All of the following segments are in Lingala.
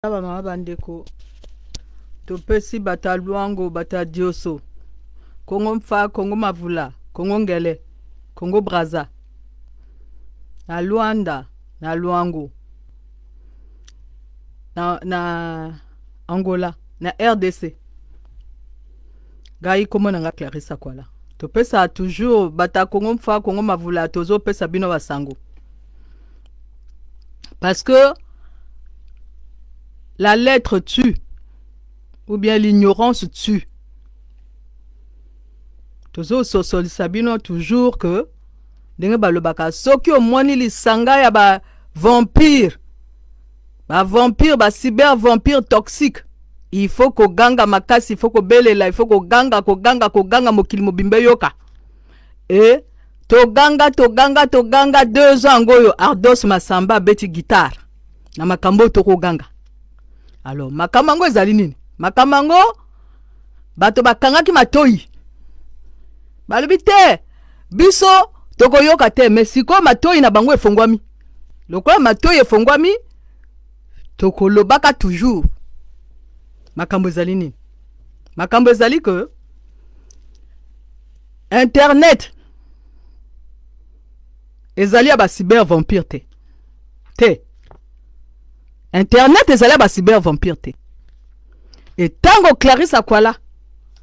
Ba mama ba ndeko topesi bato ya Luango, bato ya Dioso, Kongo Mfa, Kongo Mavula, Kongo Ngele, Kongo Brazza, na Luanda, na Luango, na, na Angola, na RDC. Ngai kombo na nga Clarissa Kwala. Topesa toujours bato ya Kongo Mfa, Kongo Mavula, tozopesa bino basango. Parce que la lettre tue ou bien l'ignorance tue. Tozososolisa bino toujours que ndenge balobaka soki omoni lisanga ya ba vampire ba vampire ba cyber vampire toxique il faut koganga makasi il faut kobelela il faut koganga koganga koganga mokili mobimba eyoka e Toganga toganga toganga 2 ans yango oyo Ardos Masamba abeti guitare na makambo oyo tokoganga. Alors makambo yango ezali nini? Makambo yango bato bakangaki matoi balobi te biso tokoyoka te, me sikoyo matoi na bango efongwami. Lokola matoi efongwami, tokolobaka toujours. Makambo ezali nini? Makambo ezali ke Internet ezali ya ba cyber vampire te te. Internet ezali ya ba cyber vampire te. E tango Clarisse Akwala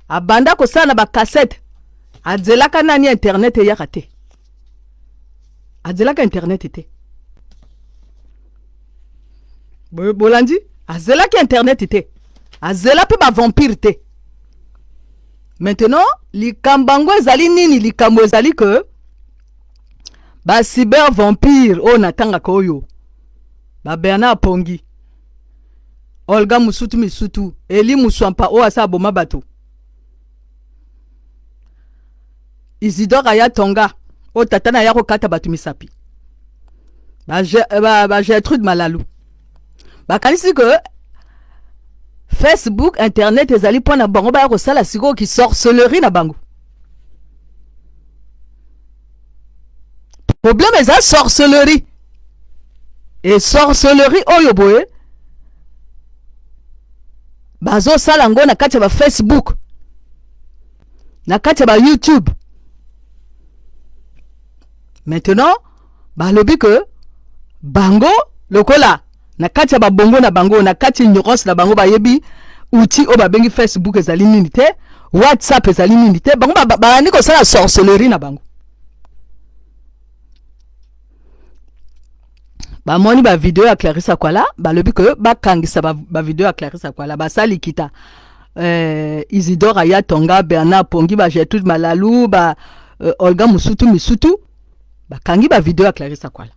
abanda kosala na ba cassette azelaka nani internet eyaka te, azelaka internet te. Bolandi, azelaki internet te, azela mpe ba vampire te. Maintenant likambo yango ezali nini? Likambo ezali que ba cyber vampire oyo natangaka oyo ba Bernard Pongi, Olga Musutu Misutu, Eli Muswampa oyo asa aboma bato, Isidore Aya Tonga oyo tata na ya kokata bato misapi, ba, ba, ba Gertrude Malalu bakanisi que Facebook internet ezali mpo na bango baya kosala sikoyo ki sorcellerie na bango. Problème eza sorcellerie e sorcellerie oyo boye bazosala yango na kati ya ba Facebook na kati ya ba YouTube. Maintenant balobi que bango lokola na kati ya babongo na bango na kati ya ignorance na bango bayebi outil oyo babengi Facebook ezali nini te, WhatsApp ezali nini te, bango babandi kosala sorcellerie na bango. Bamoni ba video ya Clarisse Akwala, balobi que bakangisa ba, ba video ya Clarisse Akwala, basali kita Isidore Ayatonga, Bernard Pongi, ba Gertrude Malalu, ba Olga Musutu Misutu, bakangi ba video ya Clarisse Akwala.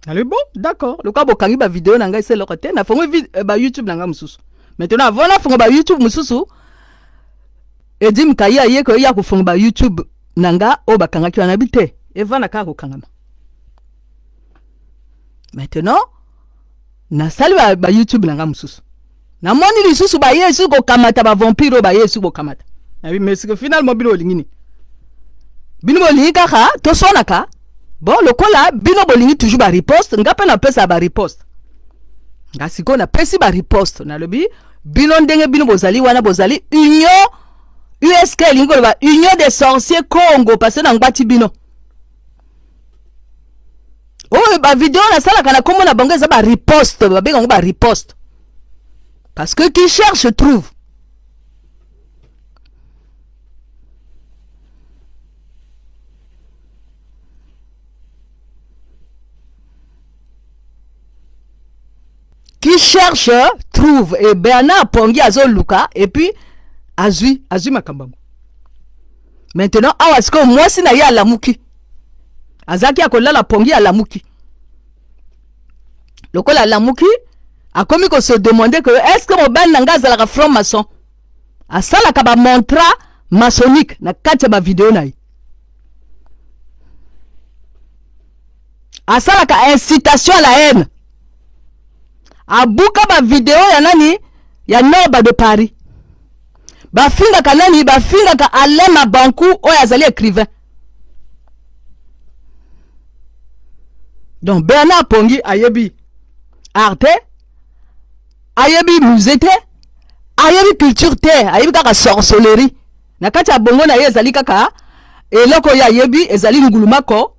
Nalobi bon, d'accord, lokola bokangi ba video na ngai se eloko te, nafongoli ba YouTube na ngai mosusu. Maintenant avant nafonga ba YouTube mosusu, Edi Mkayi aye ko ya kofonga ba YouTube na nga oyo bakangaki wana bi te, evanda kaka kokangama. Maintenant nasali ba, ba YouTube na nga mosusu, namoni lisusu baye lisusu kokamata ba vampire oyo baye lisusu kokamata. Nabi mais que finalement bino bolingi nini? Bino bolingi kaka toswanaka? Bon, lokola bino bolingi toujours ba riposte, nga mpe napesa ba riposte. Nga sikoyo napesi ba riposte, nalobi bino ndenge bino bozali wana, bozali union USK, elingi koloba Union des sorciers Congo, parce que nangbati bino oyo ba video nasalaka na kombo na bango eza ba riposte, babenga yango ba riposte parce que qui cherche trouve. Qui cherche trouve. Et Bernard Pongi azoluka et puis azui azui makambo yango. Maintenant awa sikoyo mwasi na ye alamuki, azalaki ya kolala pongi, alamuki. Lokola alamuki akomi ko se demander que est-ce que mobali na ngai azalaka franc maçon, asalaka ba mantra maçonnique na kati ya ba video na ye, asalaka incitation à la haine, abuka ba video ya nani ya Norba de Paris, bafingaka nani, bafingaka Alain Mabankou oyo azali écrivain. Donc Bernard Pongi ayebi arte, Ayebi musée te, ayebi culture te, ayebi kaka sorcellerie. Na kati ya bongo na ye ezali kaka eloko oyo ayebi ezali ngulumako,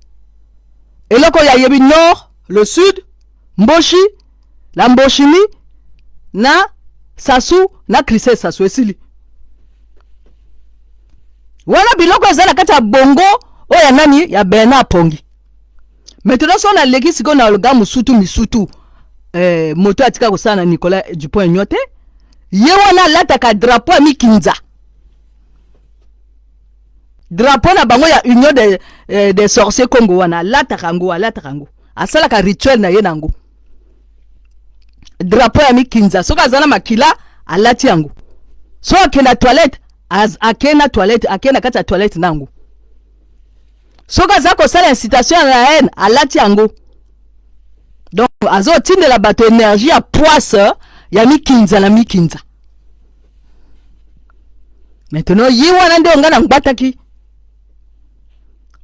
eloko oyo ayebi nord, le sud, mboshi, la mboshimi na sasu na Christel Sasu esili. Wana biloko eza na kati ya bongo oyo ya nani ya Bernard Pongi. Maintenant so naleki sikoyo na Olga Musutu Misutu eh, moto atika kosala na Nicolas Dupont-Aignan te, ye wana alataka drapeau ya mikinza, drapeau na bango ya Union des sorciers Congo wana alataka yango, alataka yango, asalaka rituel na ye na yango, drapeau ya mikinza. Soki aza na makila alati yango, soki akende na toilette, akende na toilette, akende na kati ya toilette na yango. Soki aza kosala incitation ya la haine alati yango, donc azotindela bato énergie ya poisse ya mikinza na mikinza. Maintenant ye wana nde nga nangbataki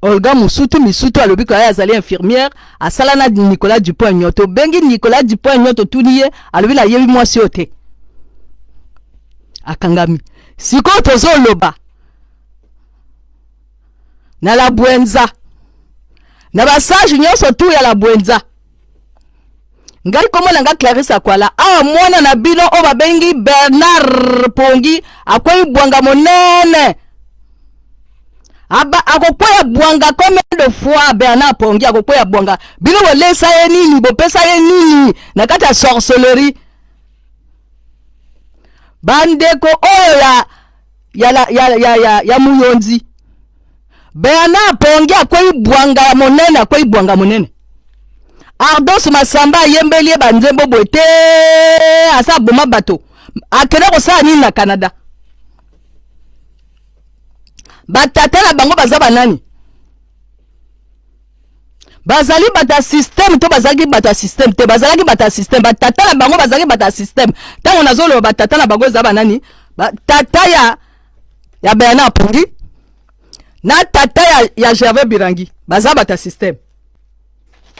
Olga Musutu Misutu alobi ko azali infirmière, asala na Nicolas Dupont-Aignan. Tobengi Nicolas Dupont-Aignan, totuni ye, alobi nayebi mwasi oyo te, akangami. Sikoyo tozoloba na la Bwenza, na basage nyonso tu ya la Bwenza. Ngai kombo na nga Clarisse Akwala. Awa mwana na bino oyo babengi Bernard Pongi akwei bwanga monene. Aba akokweya bwanga combien de fois? Bernard Pongi akokweya bwanga. Bino bolesa ye nini? Bopesa ye nini na kati ya sorcellerie? Bandeko oyo ya ya la, ya, ya, ya, ya Muyonzi, Bernard Pongi akwei bwanga ya monene, akwei bwanga monene. Ardos Masamba ayembeli ye banzembo boye te, asa aboma bato, akende kosala nini na Canada? Batata na bango baza banani? Bazali bato ya systeme to bazalaki bato ya systeme te? Bazalaki bato ya systeme. Batata na bango bazalaki bato ya systeme. Ntango nazoloba batata na bango eza banani? Tata ya Bernard Pongi na tata ya Gervais Birangi baza bato ya systeme.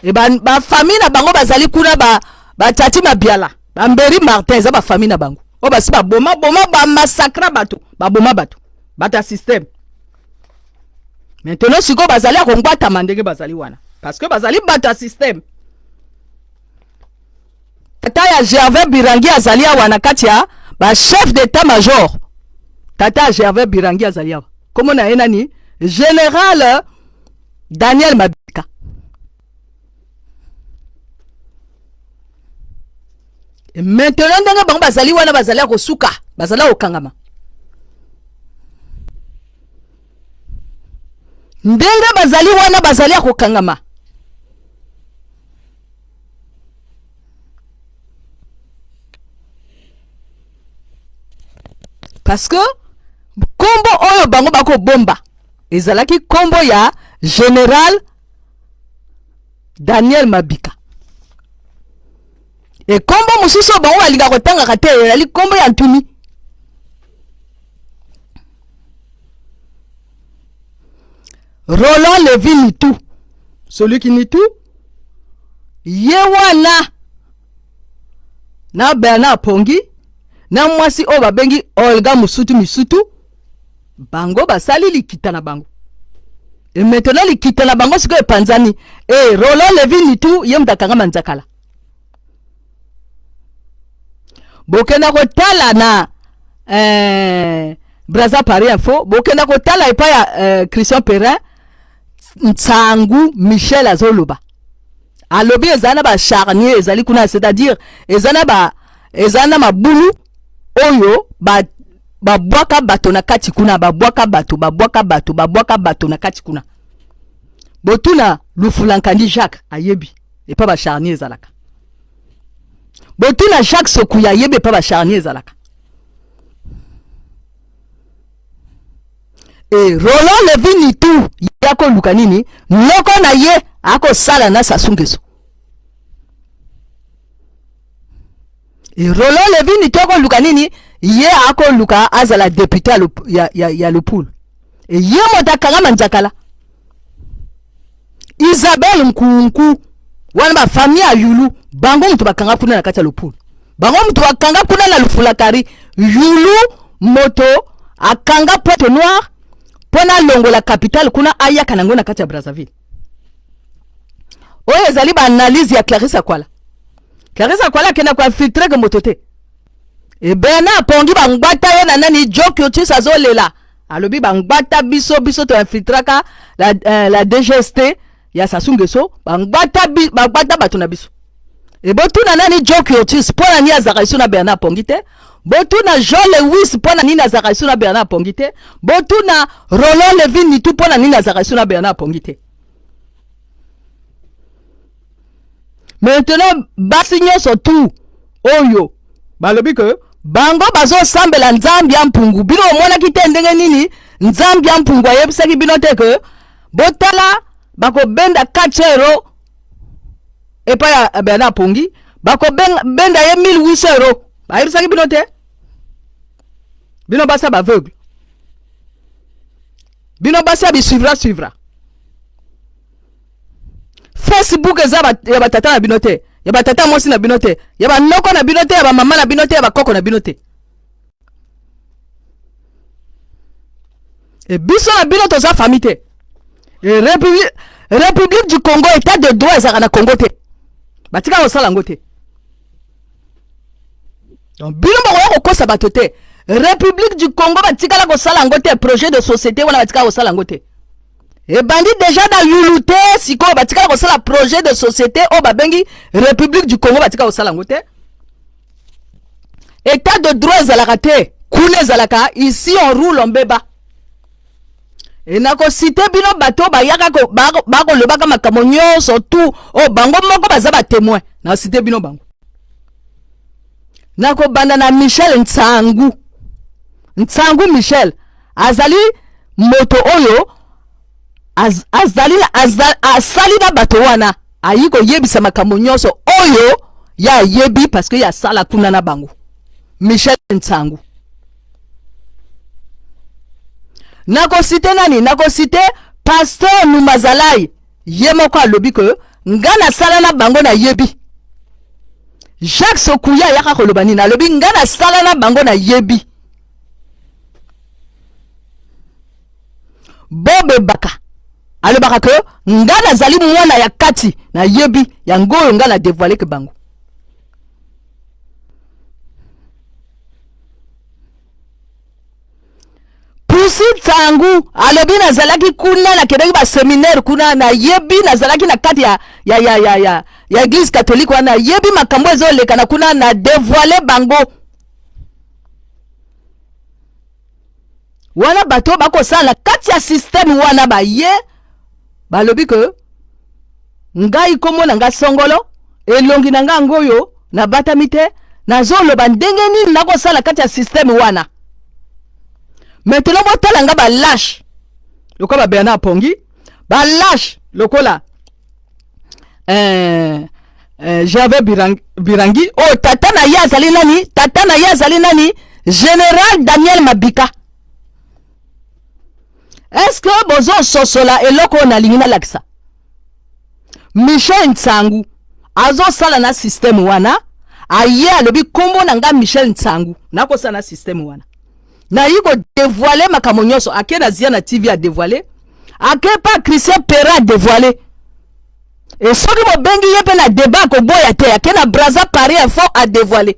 E bafamille na bango bazali kuna, batati Mabiala, bamberi Martin, eza bafamille na bango oyo basi baboma boma, bamasakra bato, baboma bato, bato ya systeme. Maintenant sikoyo bazali ya kongwatama ndenge bazali wana parce que bazali bato ya systeme. Tata ya Gervais Birangi azali awa na kati ya ba chef d'état major. Tata ya Gervais Birangi azali awa, kombo na ye nani? Général Daniel Mabika. Et maintenant ndenge bango bazali wana, bazali ya kosuka, bazali ya kokangama. Ndenge bazali wana, bazali ya kokangama. Parce que kombo oyo bango bakobomba ezalaki kombo ya Général Daniel Mabika. E kombo mosusu oyo bango balingaka kotangaka te ezali kombo ya Ntumi. Roland Lévy Nitu, celui qui Nitu, ye wana na Bernard Pongi na mwasi oyo babengi Olga Musutu Misutu, bango basali likita na bango. E maintenant likita na bango sikoyo epanzani. E Roland Lévy Nitu ye moto akangama nzakala. Bokenda kotala na Brazza Paris Info, bokenda kotala epai ya Christian Perrin Nsangu Michel azoloba, alobi eza na ba charnier ezali kuna, c'est-à-dire eza na mabulu oyo babwaka bato na kati kuna, babwaka bato, babwaka bato, babwaka bato na kati kuna. Botuna Lufulankandi Jacques, ayebi epa ba charnier ezalaka. Botuna Jacques Sokuya, ayebi epa ba charnier ezalaka. E Roland Lévy Nitu ye akoluka nini? Noko na ye akosala na Sassou Nguesso. E Roland Lévy Nitu akoluka nini? Ye akoluka azala député ya Lopulu. E ye moto akangama nzakala. Isabelle Nkunku wana ba famille ya Yulu bango moto bakanga kuna na kati ya Lopulu. Bango moto bakanga kuna na Lufulakari. Yulu moto akanga Pointe Noire mpo na longola capitale kuna ayaka nango na kati ya Brazzaville. Oyo ezali ba analyse ya Clarisse Akwala. Clarisse Akwala akenda ko infiltrer ke moto te. E Bernard Pongi bangbata ye na nani Joe Curtis azolela. Alobi bangbata biso biso to infiltraka la DGST ya Sassou Nguesso, bangbata bi, bangbata bato na biso. E botuna nani Joe Curtis mpo na nini azalaka lisusu na Bernard Pongi te? Botuna Jean Lewis mpo na nini azalaka lisusu na Bernard Pongi te? Botuna Roland Levin Nitu mpo na nini azalaka lisusu na Bernard Pongi te? Maintenant basi nyonso tu oyo balobi ke bango bazosambela Nzambe ya mpungu, bino omonaki te ndenge nini Nzambe ya mpungu ayebisaki bino te ke botala bakobenda 4 euro epai ya Bernard Pongi, bakobenda ye 1800 euro, bayebisaki bino te? Bino basi ya baveugle, bino basi ya bisuivra suivra. Facebook eza ya batata na bino te, ya batata mwasi na bino te, ya banoko na bino te, ya bamama na bino te, ya bakoko na bino te. E biso na bino toza famille te. E République du Congo, état de droit ezalaka na Congo te, batika kosala yango te. Donc bino bokoya kokosa bato te. République du Congo batikala kosala yango te, projet de société wana batikala kosala yango te. Ebandi deja na yulu te, sikoyo batikala kosala projet de société oyo babengi République du Congo, batikala kosala yango te. État de droit ezalaka te kuna, ezalaka ici on roule en beba. E nakosite bino bato bayaka bakolobaka makambo nyonso tu oyo bango moko baza batemoin. Nasite bino bango, nakobanda na Michel Nsangu. Nsangu Michel azali moto oyo azali asali na bato wana, ayi koyebisa makambo nyonso oyo ye ayebi parce que ye asala kuna na bango. Michel Nsangu. Nakosite nani? Nakosite Pasteur Numazalai, ye moko alobi ke nga nasala na bango nayebi. Jacques Sokuya ayaka koloba nini? Alobi nga nasala na bango nayebi. Bobebaka alobaka ke nga nazali mwana ya kati, nayebi yango oyo nga na dévoiler ke bango. Pusi Nsangu alobi nazalaki kuna, nakendaki ba seminaire kuna, nayebi, nazalaki na kati ya église catholique wana, nayebi makambo ezoleka na kuna, na dévoiler bango wana. Bato bakosala kati ya système wana baye balobi ke ngai kombo na nga songolo, elongi na nga yango oyo nabatami te, nazoloba ndenge nini nakosala kati ya système wana. Maintenant botala nga balâche lokola ba Bernard Pongi, balâche lokola Gervais Birangi, oyo tata na ye azali nani? Tata na ye azali nani? Général Daniel Mabika. Est-ce que bozososola eloko oyo nalingi nalakisa? Michel Nsangu azosala na système wana, aye alobi kombo na nga Michel Nsangu, nakosala na système wana, nayi kodévoiler makambo nyonso. Ake na zia na TV adévoiler, ake pa Christian Pera adévoiler. E soki bobengi ye mpe na débat akoboya te. Ake na Braza Paris Info adévoiler.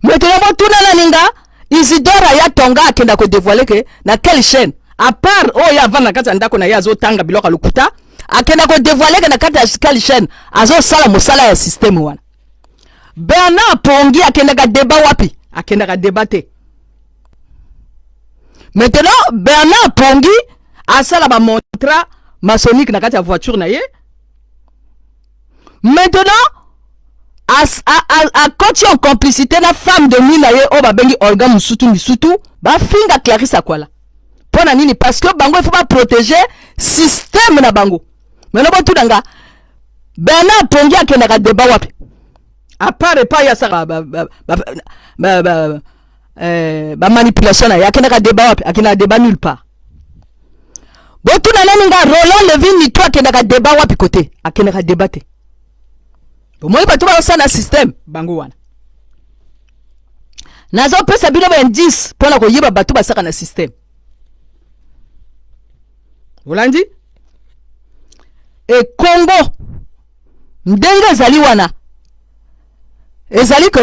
Maintenant botuna nani nga Isidore aya tonga akenda kodévoiler ke na quelle chaîne, à part oyo avanda na kati ya ndako na ye azotanga biloko ya lokuta? Akenda kodévoiler ke na kati ya quelle chaîne azosala mosala ya système wana? Bernard Pongi akendaka débat wapi? Akendaka débat te. Maintenant Bernard Pongi asala bamontra maçonnique na kati ya voiture na ye. Maintenant akoti en complicité na femme de nuit na ye oyo babengi Olga Musutu Misutu, bafinga Clarisse Akwala. Mpo na nini? Parce que bango il faut baprotéger système na bango. Maintenant botuna nga Bernard Pongi akendaka débat wapi, à part epai asaka bamanipulation na ye? Akendaka débat wapi? Akendaka débat nulle part. Botuna nani nga Roland Levin Nito akendaka débat wapi? Kote akendaka débat te. Bomoni bato bazosala na système bango wana. Nazopesa bino baindice mpo na koyeba bato basaka na système. Olandi e Congo ndenge ezali wana, ezali ke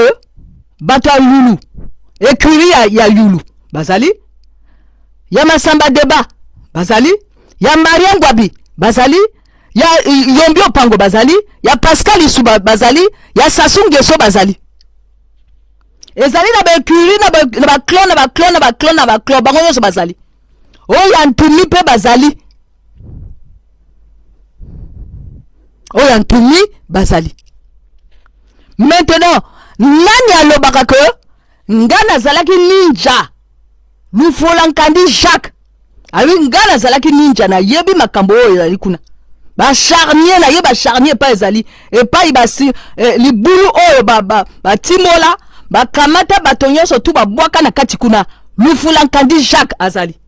bato ya lulu, écurie ya lulu bazali, ya Masamba Deba bazali, ya Maria Ngwabi bazali, ya Yombi Opango bazali, ya Pascal Isuba bazali, ya Sassou Nguesso bazali. Ezali na baécurie, na baclan, na baclan, na baclan, na baclan, bango nyonso bazali. Oyo ya Ntumi mpe bazali, oyo ya Ntumi bazali. Maintenant, nani alobaka ke nga nazalaki ninja? Lufola Nkandi Jacques ayi, nga nazalaki ninja, nayebi makambo oyo ezali kuna, bacharnier, naye bacharnier epai ezali, epai basi libulu oyo batimola, bakamata bato nyonso tu, babwaka na kati kuna. Lufula Nkandi Jacques azali.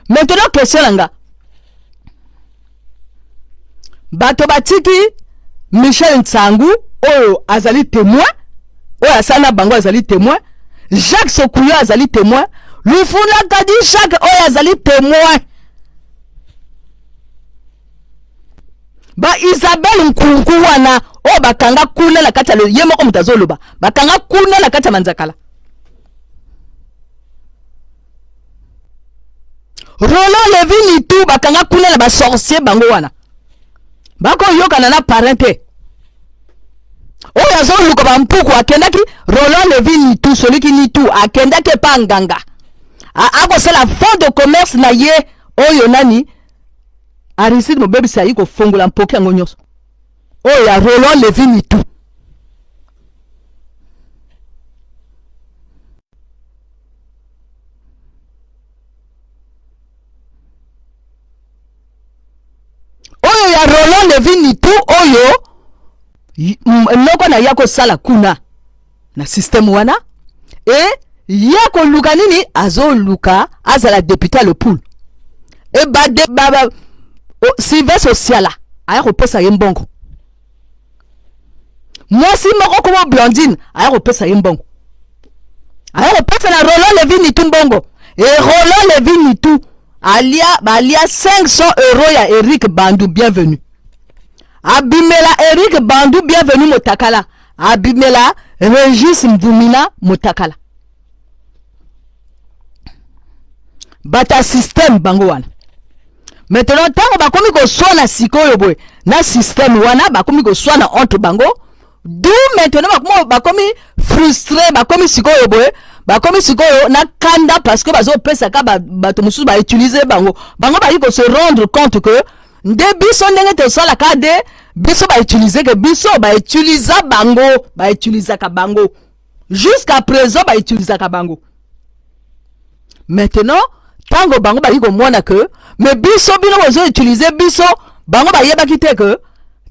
Maintenant, question na nga: bato batiki Michel Nsangu oyo azali témoin, oyo asala na bango azali témoin, Jacques Sokuyo azali témoin, Lufula Nkandi Jacques oyo azali témoin, ba Isabelle Nkunku wana oyo bakanga kuna na kati ya ye moko moto azoloba, bakanga kuna na kati ya Manzakala, Roland Levi Nitu bakanga kuna na basorcier, bango wana bakoyokana na parrain te oyo azoluka bampuku. Akendaki, Roland Levi Nitu, soliki Nitu akendaki epa nganga, akosala fond de commerce na ye oyo nani Aristide mobebisi ayi kofongola mpoki yango nyonso oyo ya Roland Levi Nitu. Oyo ya Roland Levi Nitu, oyo noko na ye akosala kuna na système wana, e ye koluka nini? Azoluka azala député ya le poule. E bade ba, Sylvestre Osiala aya kopesa ye mbongo, mwasi moko komo Blandine aya kopesa ye mbongo, aya kopesa na Roland Levi Nitu mbongo. E Roland Levi Nitu alia, balia 500 € ya Eric Bandu Bienvenu, abimela Eric Bandu Bienvenu motakala, abimela Regis Mvumina motakala. Bato ya système bango wana. Maintenant, ntango bakomi koswana sikoyo boye na système wana, bakomi koswana entre bango, du maintenant bakomi frustré, bakomi sikoyo boye, bakomi sikoyo na kanda, parce que bazopesaka bato mosusu bautilize bango. Bango bayi kose rendre compte que nde biso ndenge tosalaka de biso bautilize ke biso bautiliza bango, bautilisaka bango jusqu'à présent, bautilisaka bango. Maintenant, ntango bango bayi komona ke me biso, bino bozoutilize biso, bango bayebaki te ke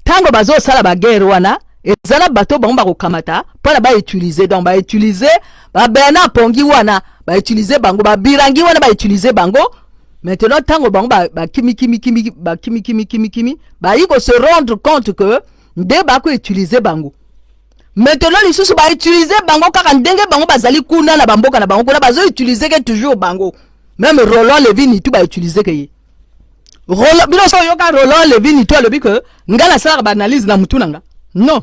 ntango bazosala baguerre wana, eza na bato bango bakokamata mpona bautilize. Donc bautilize baBernard Pongi wana, bautilize bango, babirangi wana, bautilize bango. Maintenant, ntango bango bakimikimikimi, bakimikimikimikimi, bayi kose rendre compte que nde bakoutilize bango. Maintenant lisusu bautilize bango kaka ndenge bango bazali kuna na bamboka na bango kuna, bazoutilize ke toujours bango. Même Roland Levi Nitu, bautilize ke ye Roland. Bino so oyoka Roland Levi Nitu alobi ke nga nasalaka baanalyse na mutu na nga? Non.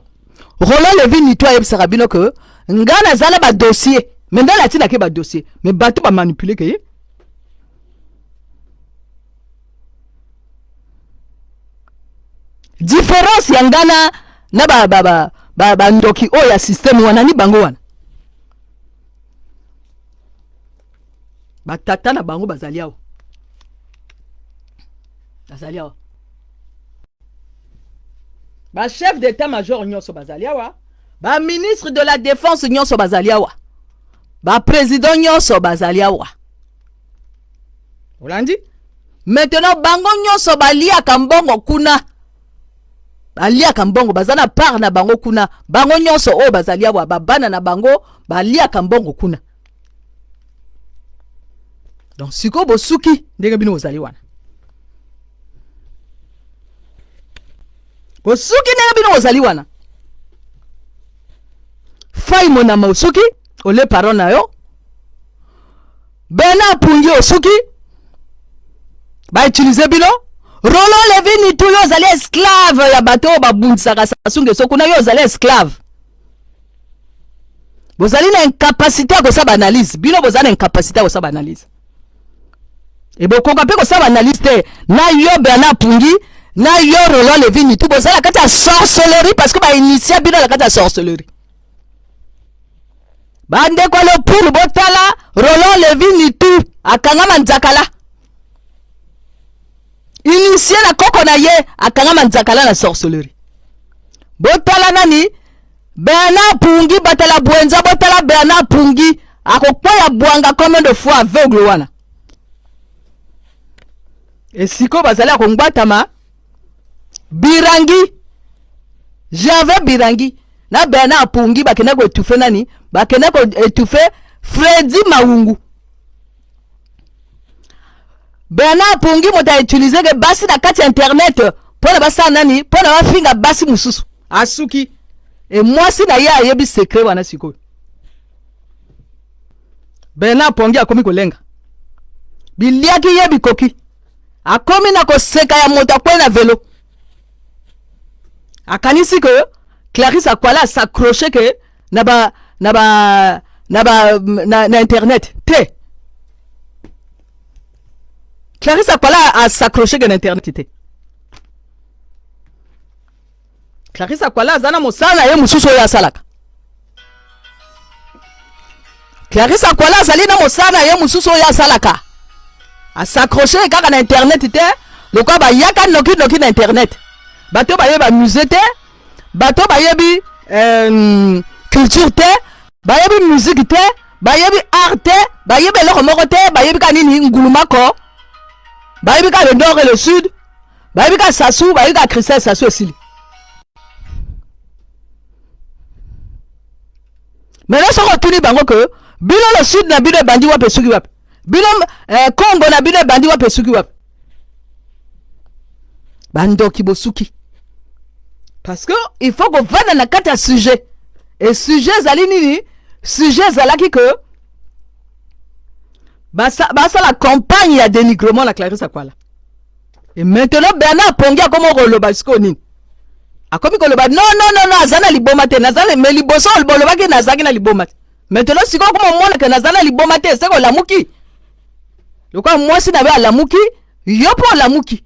Roland Levi Nitu ayebisaka bino ke nga naza na badossier, me nde natinaki badossier, me bato bamanipule ke ye. Différence ya nga na bandoki ba, ba, ba, oyo ya système wana ni bango wana, batata na bango bazali awa, bazali awa, bachef d'état major nyonso bazali awa, baministre de la défense nyonso bazali awa, baprésident nyonso bazali awa. Olandi? Maintenant, bango nyonso baliaka mbongo kuna, baliaka mbongo, baza na part na bango kuna. Bango nyonso oyo bazali awa, babana na bango baliaka mbongo kuna. Donc sikoyo bosuki ndenge bino bozali wana. Bosuki ndenge bino bozali wana. Fai Monama osuki, ole parent na yo. Bernard Pungi osuki, ba utiliser bino. Roland Levi Nitu yo ozali esclave ya bato oyo babundisaka Sassou Nguesso kuna, yo ozali esclave. Bozali na incapacité ya kosala analyse, bino bozali na incapacité ya kosala analyse. Ebokoka mpe kosala analyse te na yo Bernard Pungi na yo Roland Levi Nitu, bozali na kati ya sorcellerie parce que ba initia bino na kati ya sorcellerie. Bandeko ya lopulu botala Roland Levi Nitu akangama nzakala, initie na koko na ye akangama nzakala na sorcellerie. Botala nani Bernard Pungi, batala bwenza, botala Bernard Pungi akokweya bwanga combien de fois aveugle wana. Esiko bazali ya kongbatama Birangi, Gervais Birangi na Bernard Pungi bakenda ko étouffer nani? Bakenda ko étouffer Freddy Mawungu. Bernard Pungi moto a utiliser ke basi na kati ya internet mpo na basala nani? Mpo na bafinga basi mosusu. Asuki e mwasi na ye ayebi secret wana. Sikoyo Bernard Pongi akomi kolenga, biliaki ye bikoki, akomi na koseka ya moto akwei na velo. Akanisi ke Clarisse Akwala s'accroche ke na ba na ba na ba na, na internet te. Clarisse Akwala s'accroche ke na internet te. Clarisse Akwala aza na mosala na ye mosusu oyo asalaka. Clarisse Akwala azali na mosala na ye mosusu oyo asalaka, as'accroche kaka na internet te lokola bayaka noki noki na internet. Bato bayebi musée te, bato bayebi culture te, bayebi musique te, bayebi art te, bayebi eloko moko te, bayebi kaka nini ngulumako, bayebi kaka le nord et le sud, bayebi kaka Sassou, bayebi kaka Christelle Sassou, esili. Maintenant soki otuni bango ke bino le sud na bino ebandi wapi, esuki wapi, bino Congo na bino ebandi wapi, esuki wapi, bandoki bosuki. Parce que il faut kovanda na kati ya sujet. Et sujet ezali nini? Sujet ezalaki ke basala basa campagne ya dénigrement na Clarisse Akwala. Et maintenant Bernard Pongi akomi koloba sikoyo nini? Akomi koloba: "Non, non, non, non, aza na liboma te." Naza me liboso bolobaki nazalaki na liboma te. Maintenant sikoyo koma omonaka naza na liboma te, seke olamuki lokola mwasi na yo alamuki, yo mpo olamuki.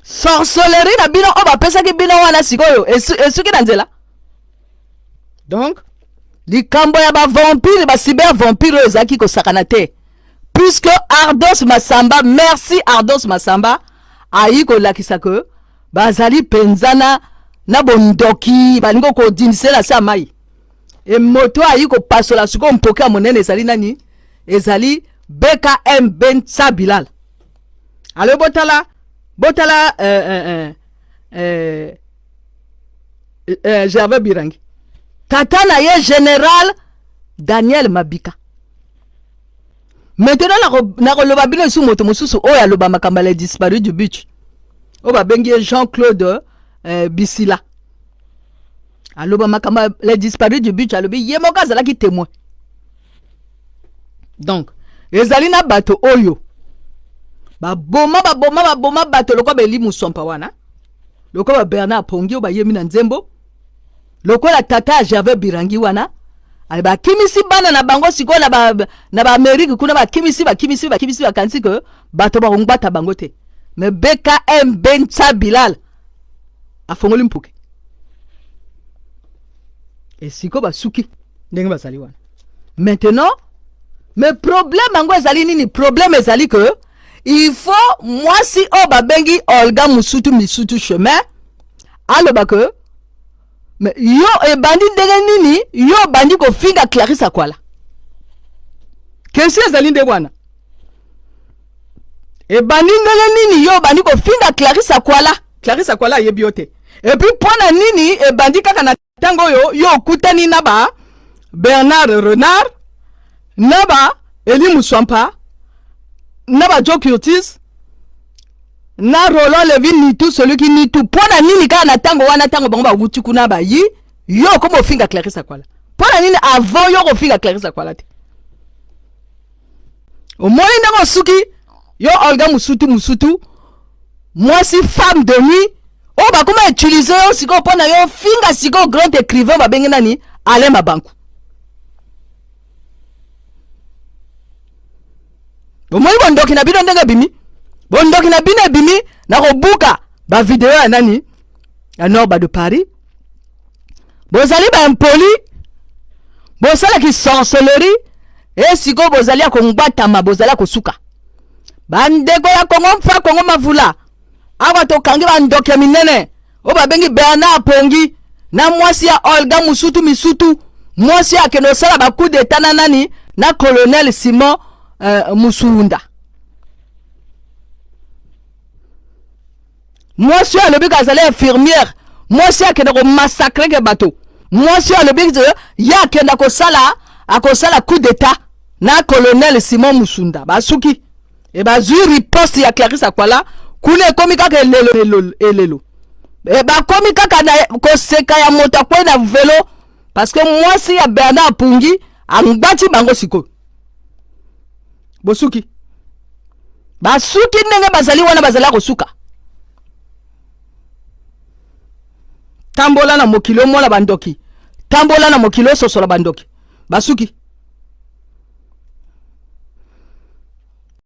Sorcellerie na bino oyo bapesaki bino wana sikoyo esuki na nzela. Donc likambo ya bavampire, bacyber vampire oyo ezalaki kosakana te, puisque Ardos Masamba, merci Ardos Masamba, ayi kolakisa ke bazali mpenza na bondoki, balingi kodindisela se ya mai. E moto ayi kopasola sikoyo mpoke ya monene ezali nani? Ezali BKM Bensa Bilal. Alo botala, botala Gervais Birangi, tata na ye général Daniel Mabika. Maintenant nakoloba bino esu moto mosusu oyo aloba makambo ya les disparus du beach, oyo babengi ye Jean-Claude Bisila. Aloba makambo ya les disparus du beach, alobi ye moko azalaki témoin. Donc ezali na bato oyo baboma, baboma, baboma bato lokola beli Muswampa wana, lokola ba Bernard Pongi oyo bayemi na nzembo, lokola tata ya Gervais Birangi wana. Ale bakimisi bana na bango sikoyo na baAmérique ba kuna, bakimisi, bakimisi, bakimisi, bakanisi ke bato bakongbata bango te. Mais BKM Bensa Bilal afongoli mpuke, esiko basuki ndenge bazali wana maintenant. Mais problème yango ezali nini? Problème ezali ke il faut mwasi oyo babengi Olga Musutu Misutu Chemin aloba ke: "Mais yo ebandi ndenge nini yo obandi kofinga Clarisse Akwala?" Question ezali nde wana: ebandi ndenge nini yo obandi kofinga Clarisse Akwala? Clarisse Akwala ayebi yo te. Et puis mpo na nini ebandi kaka na ntango oyo yo okutani na ba Bernard Renard, na ba Eli Muswampa, na ba Joe Curtis? Na Roland Levi Nitu, celui qui nie tout. Mpo na nini kaka na ntango wana, ntango bango bawuti kuna bayi, yo okoma ofinga Clarisse Akwala? Mpo na nini avant yo kofinga Clarisse Akwala te? Omoni ndenge osuki yo, Olga Musutu Musutu, mwasi femme de nuit oyo bakoma utiliser yo sikoyo mpo na yo finga sikoyo grand écrivain babenge nani, Alain Mabanku. Bomoni bondoki na bino ndenge ebimi? Bondoki na bino ebimi na kobuka bavideo ya nani, ya Norba de Paris. Bozali baimpoli, bosalaki sorcellerie e sikoyo bozali ya kongbatama, bozali ya kosuka. Bandeko ya Kongo mfa Kongo Mavula, awa tokangi bandoki ya minene oyo babengi Bernard Pongi na mwasi ya Olga Musutu Misutu, mwasi akende osala ba coup d'etat na nani, na colonel Simon Musunda. Mwasi oyo alobi azali infirmière, mwasi akende komassacrer ke bato. Mwasi oyo alobi ye akenda kosala, akosala coup d'etat na colonel Simon Musunda. Basuki e bazwi riposte ya Clarisse Akwala kuna, ekomi kaka elelo elelo elelo e bakomi kaka na koseka ya moto akwei na velo, parce que mwasi ya Bernard Pungi angbati bango. Sikoyo bosuki, basuki ndenge bazali wana, bazali kosuka. Tambola na mokili, omona bandoki. Tambola na mokili, ososola bandoki. Basuki.